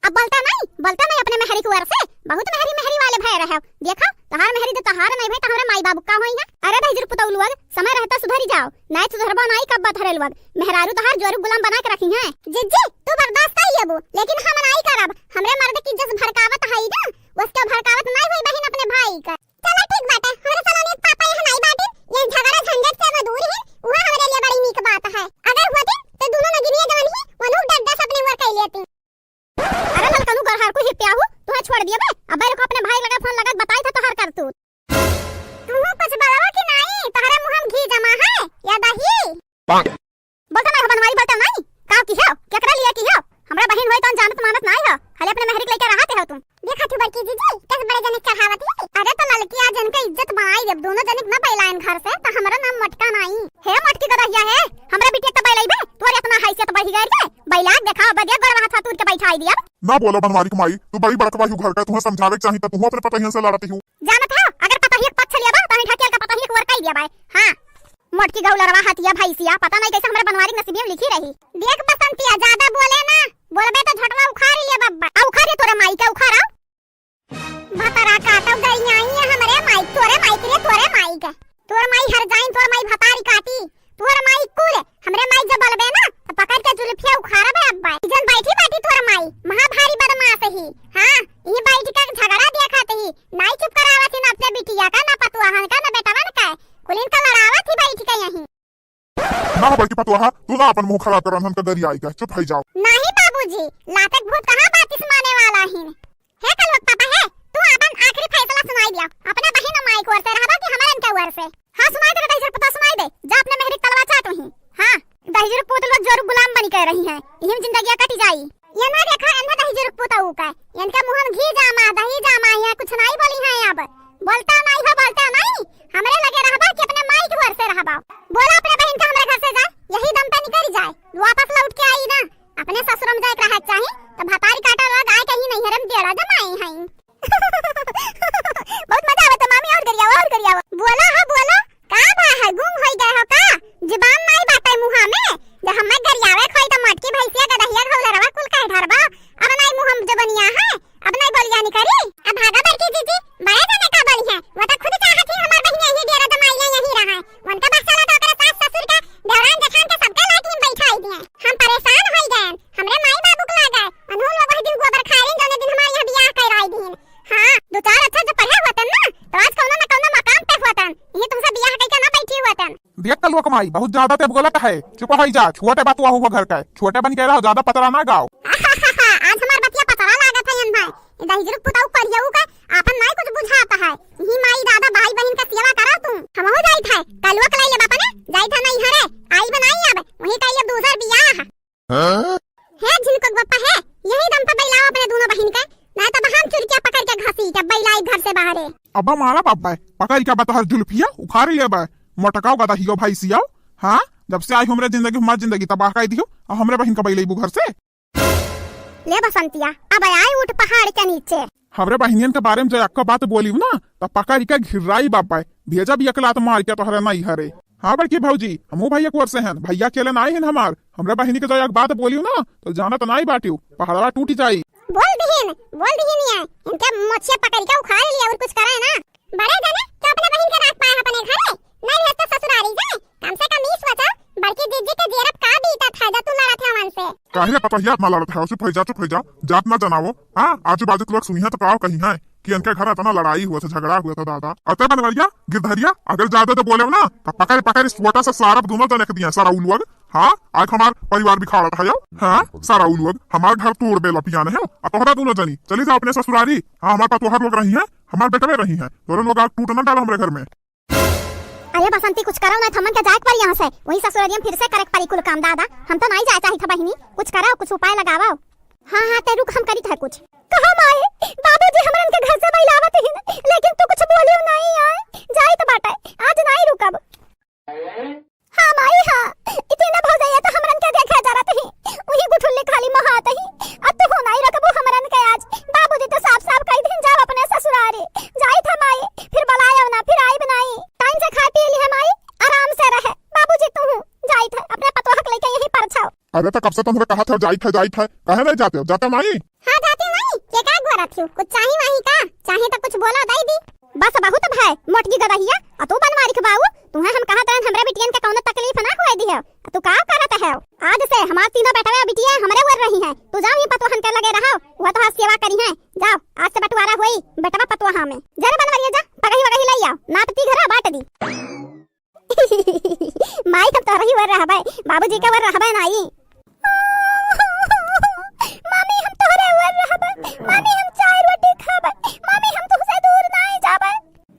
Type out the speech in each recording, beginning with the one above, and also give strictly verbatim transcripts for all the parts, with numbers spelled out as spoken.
अब बोलता नहीं, बोलता नहीं अपने मेहरी के ओर से। बहुत मेहरी मेहरी वाले भय रहे। देखा, तोहार मेहरी तो तोहार नहीं भई, तो हमरे माई बाबू का होई है? अरे दहिजर पुतऊ लोग, समय रहता सुधरी जाओ, नहीं सुधरबो नहीं कब बतरे लोग। मेहरारू तोहार जोरू गुलाम बना के रखी हैं। जिज्जी, तू बर्दाश्त कर लेबू, लेकिन हम नहीं करब। हमरे मर्द की इज्जत भड़कावत है ना, उसके भड़कावत नहीं होई बहिन अपने भाई का। चला ठीक बाटे, हमरे सलोनी के पापा यहाँ नाई बाटिन, ये झगड़ा झंझट से वो दूर ही, वह हमरे लिए बड़ी नीक बात है। अगर होतिन तो दोनों नगिनिया जवन ही, वनु डड्डा से अपने ऊपर कई लेतिन। अरे ललकनू गरहर को ही प्याहू, तुहे छोड़ दिए बे। अबे रुको, अपने भाई लगे फोन लगा, बताई था तोहार करतूत। तू कुछ बोलवा कि नाई, तोहरे मुँह में घी जमा है या दही? बोलता नहीं हो बनवारी, बोलता नहीं। का की हो? केकरा लिए की हो? हमरा बहिन होई तौन जानत मानत नहीं हो। खाली अपने मेहरी के लेके रहत हो तुम। देखा थी बड़की जीजी, कैसे बड़े जने चढ़ावत ही। अरे तो ललकी आज इनके इज्जत बनाई देब, दोनों जने के ना बैलायन घर से, तो हमरा नाम मोटका नहीं। हे मोटकी गदहिया हे, हमरा बिटिया तो बैलाई बे, तोरे इतना हैसियत बढ़ी गई रे। बैला देखा, बदिया गोड़वा हाथ उठ के बैठाई दिया। ना बोलो बनवारी के माई, तू बड़ी बड़कवा हू घर का, तुहे समझावे के चाही तो तुहू अपने पतहियन से लड़ती हू। जानत हो, अगर पतहिया के पक्ष लिया बा, तो ढकेल के पतहिया के ओर कई दिया बा। हाँ। मोटकी गौलरवा हथिया भैंसिया, पता नहीं कैसे हमरे बनवारी नसीबी में लिखी रही। देख बसंतिया, ज्यादा बोले ना, बोलबे तो झटवा उखाड़ लिया बब्बा। आ उखाड़ तोरे माई के उखाड़ा। भतरा काटो गई आई है हमरे माई, तोरे माई के लिए, तोरे माई के। तोर माई हर जाइन, तोर माई भतारी काटी, तोर माई कुल, हमरे माई जब बोलबे ना, तो पकड़ के जुल्फिया उखाड़बे अब्बा। जन बैठी बाटी तोर माई, महा भारी बदमाश ही। हाँ, ये बैठ के झगड़ा देखत ही, नाई चुप करावत ही ना अपने बिटिया का, ना पतुआहन का, ना बेटवन का, कुलिन का लड़ावत ही बैठ के यहीं। ना हो बड़की पतोहा, तू ना अपन मुंह खराब कर, हमन का गरियाई के, चुप हो जाओ। नहीं बाबूजी, लातक भूत कहाँ बातिस माने वाला हिन। हे कलुआ के पापा हे, तू अपन आखिरी फैसला सुनाई दिया, अपने बहिन और माई के ओर से रहबा कि हमारे इनके ओर से? हाँ सुनाई दे दहिजर पुता, सुनाई दे, जा अपने मेहरी तलवा चाट वहीं। हाँ, दहिजर पूत लोग जोरू गुलाम बनी कर रही हैं, इहिम जिंदगिया कटी जाई। ये ना देखा, इन्हें दहिजर पुता ऊ का, इनके मुंह में घी जामा, दही जामा, ये कुछ नहीं बोली है अब। बोलता नहीं हो, बोलता नहीं। हमरे लगे रहबा कि अपने माई के घर से रहबा? बोला अपने बहिन के हमरे घर से जाए, यही दम पे निकल जाए, वापस लौट के आई ना। अपने ससुर में जाए के रहे चाही, तो भतारी काटा लोग आए कहीं नहीं हरम देड़ा जमाई हैं। बहुत मजा आवत है मामी, और गरियावा, और गरियावा। बोला हो, बोला, का भा है, गुम होई गए हो का? जुबान नहीं बाटे मुहा में, जब हमें गरियावे खोई तो मटकी भैंसिया गदहिया घौलरवा कुल कह ढरबा। अब नहीं मुहम जबनिया है, अब नहीं बोलिया निकरी। अब भागा बड़की जीजी, बड़े जने का बोली है, वो तो खुद चाहत ही हमार बहिन यही डेरा जमाई है, यही रहा है। उनका बस चला तो ओकरे सास ससुर का, देवरान जेठान के सबका लाठी में बैठाई दिए। हम परेशान होई गए, हमरे माई बाबू के लागे, उन्हों लोग वही दिन गोबर खाए रही, जौने दिन हमारे यहाँ बियाह कराई दीन। हाँ, दो चार अच्छा जो पढ़े होतन ना, तो आज कौनो न कौनो मकाम पे होतन, यही तुमसे बियाह कइके ना बैठी होतन। देख कलुआ के माई, बहुत ज्यादा ते बोलत है, चुप हो जा, छोटे बतुआ हुआ घर का, छोटे बन के रहो, ज्यादा पतरा ना गाओ। आज हमार बतिया पतरा लागत है, अन भाई, दहिजरू पुताऊ करियऊ का आपन नाई कुछ बुझात है। यही माई दादा भाई बहिन का सेवा करा तू। हमहू जाइत है, कलुआ के लाई लेबा अपने, जाइत है नहीं हरे, आई बनाई अब, वही कई लेब दूसर बियाह। हाँ? हे झिनकुक बप्पा हे, यही दम पे बैलाओ अपने दोनों बहिन के, नहीं तो हम चुरकिया पकड़ के घसीट बैलाई घर से बाहरे। अब्बा मारा बाप बे, पकड़ के बतहर जुल्फिया उखाड़ लेबे, मोटकाओ गदहियो भैंसियाओ। हाँ, जब से आई हमरे जिंदगी, हमार जिंदगी तबाह कर दियो, और हमरे बहिन का बैलैबू घर से। ले बसंतिया, अब आए ऊँट पहाड़ के नीचे। हमरे बहिनियन के बारे में जो अक्का बात बोलियो ना, त पकड़ के घिर्राई बाप बे, भेजा भी अकलात मार के तोहरे नहीं हरे। हाँ बड़की भौजी, हमहू भैया के ओर से हन, भैया अकेले नाई हन हमार। हमरे बहिनी के जो एक बात बोलियो ना, तो जानत नाई बाटियो, पहाड़वा टूट जाई। बोल दिहिन, बोल दिहिन ये, इनके मोछिया पकड़ के उखाड़ लिया और कुछ करे ना। बड़े जने, तो अपने बहिन के राख पाए अपने घरे, नहीं भेज तो ससुरारी जाए। कम से कम ई सोचो, बड़की जीजी के जेरब का बीतत है, जो तू लड़त है हमन से। काहे रे पतोहिया इतना लड़त है? चुप हो जा, चुप हो जा, जात ना जनावो। हाँ, आजू बाजू के लोग सुनिहे तो का कही है कि इनके घर इतना लड़ाई हुआ था, झगड़ा हुआ था दादा। अते बनवरिया, गिरधरिया, अगर ज्यादा तो बोले ना, तो पकड़ पकड़ इस वोटा से सारा दोनों जने के दिया, सारा उलुअग। हाँ, आज हमार परिवार बिखारत है यो। हाँ, सारा उलुअग, हमार घर तोड़ बेला पियान है। अब तोहरा दोनों जनी, चली जा अपने ससुरारी। हाँ, हमार पतोहर लोग रही है, हमार बेटवे रही है। दोनों लोग आग टूट ना डालो हमरे घर में। अरे बसंती, कुछ करो ना, थमन के जाए के पड़ी यहाँ से। वही ससुररिया में फिर से करे के पड़ी कुल काम। दादा, हम तो नहीं जाए चाहित है बहिनी, कुछ करो, कुछ उपाय लगावो। हाँ, हाँ, ते रुक, हम करित है कुछ। कहो माए, बाबूजी हमरन के घर से बैलावत ही, लेकिन तू कुछ बोलियो नहीं आए। जाइत बाटे, आज नहीं रुकब। हाँ माई, हाँ, इतने भौजैया तो हमरन के देखे जरत ही, वही गुठुल्ली खाली महात ही। अब तू हो नहीं रखबू हमरन के आज। बाबूजी तो साफ साफ कह दिन, जाओ अपने ससुरारी। जाइत है माई, फिर बुलाए ना, फिर आइब नहीं। टाइम से खाए पी ली है माई, आराम से रहे। बाबूजी तू हूँ, जाइत है, अपने पतोह के लेके यहीं पर छाओ। अरे तो कब से तुमरे कहा था जाइत है, जाइत है, काहे नहीं जाते हो? जाते माई। हाँ जाती करत हियो? कुछ चाही वाही का? चाही त कुछ बोला, दई दी। बस बहुत भय, मोटकी गदहिया, अ तू बनवारी के बाऊ, तुहे हम कहत रहन हमरे बिटियन के कौनो तकलीफ ना होए दिहेव, अ तू का करत है? आज से हमार तीनों बेटवा बिटिया हमरे ओर रही हैं, तू जाओ ही पतोहन के लगे रहो, वह तोहार सेवा करिहैं, जाओ आज से बंटवारा होई बेटवा पतोहा में। जा रे बनवरिया जा, पगही वगही लई आओ, नाप ती घरा बांट दी। माई, हम तोहरे ही ओर रहबै, बाबूजी के ओर रहबै नाई। मामी, हम तोहरे ओर रहबै। मामी, हम चाय रोटी खाबै। मामी, हम तुहसे दूर नाई जाबै।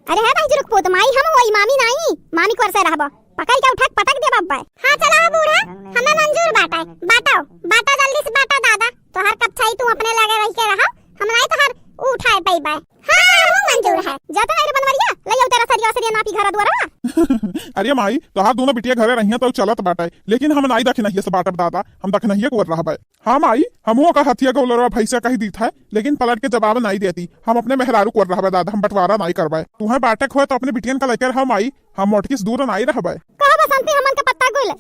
अरे हे भाई जुरुक पूत, माई हम होई, मामी नाई, मामी के ओर से रहबो। पकड़ के उठा के पटक देबो अब्बै। हाँ, चला हो बूढ़ा, हमें मंजूर बाटै। बाटो, बाटा जल्दी से बाटा दादा। तोहर कपछाई तू अपने लगे रह के रहो, हम नाई तोहर उठाए पइबै। हाँ, हमहू मंजूर है। जाता नहीं रे बनवरिया, ले आओ तेरा सरिया, सरिया नापी घरा दुआरा। अरे माई, तोहार दोनों बिटिया घरे रहिया तो चलत बाटै, लेकिन हम नाई दखिनहिया से बाटब दादा, हम दखिनहिया के ओर रहबै। हाँ माई, हमहू ओका हथिया गोलरवा भैंसा कही दीत है, लेकिन पलट के जवाब नाई देती। हम अपने मेहरारू के ओर रहबै दादा, हम बंटवारा नाई करबै। तुहें बाटे के होए तो अपने बिटियन का लेके रहो माई, हम मोटकी से दूर नाई रहबै। कहो बसंती, हमन का पत्ता गुल।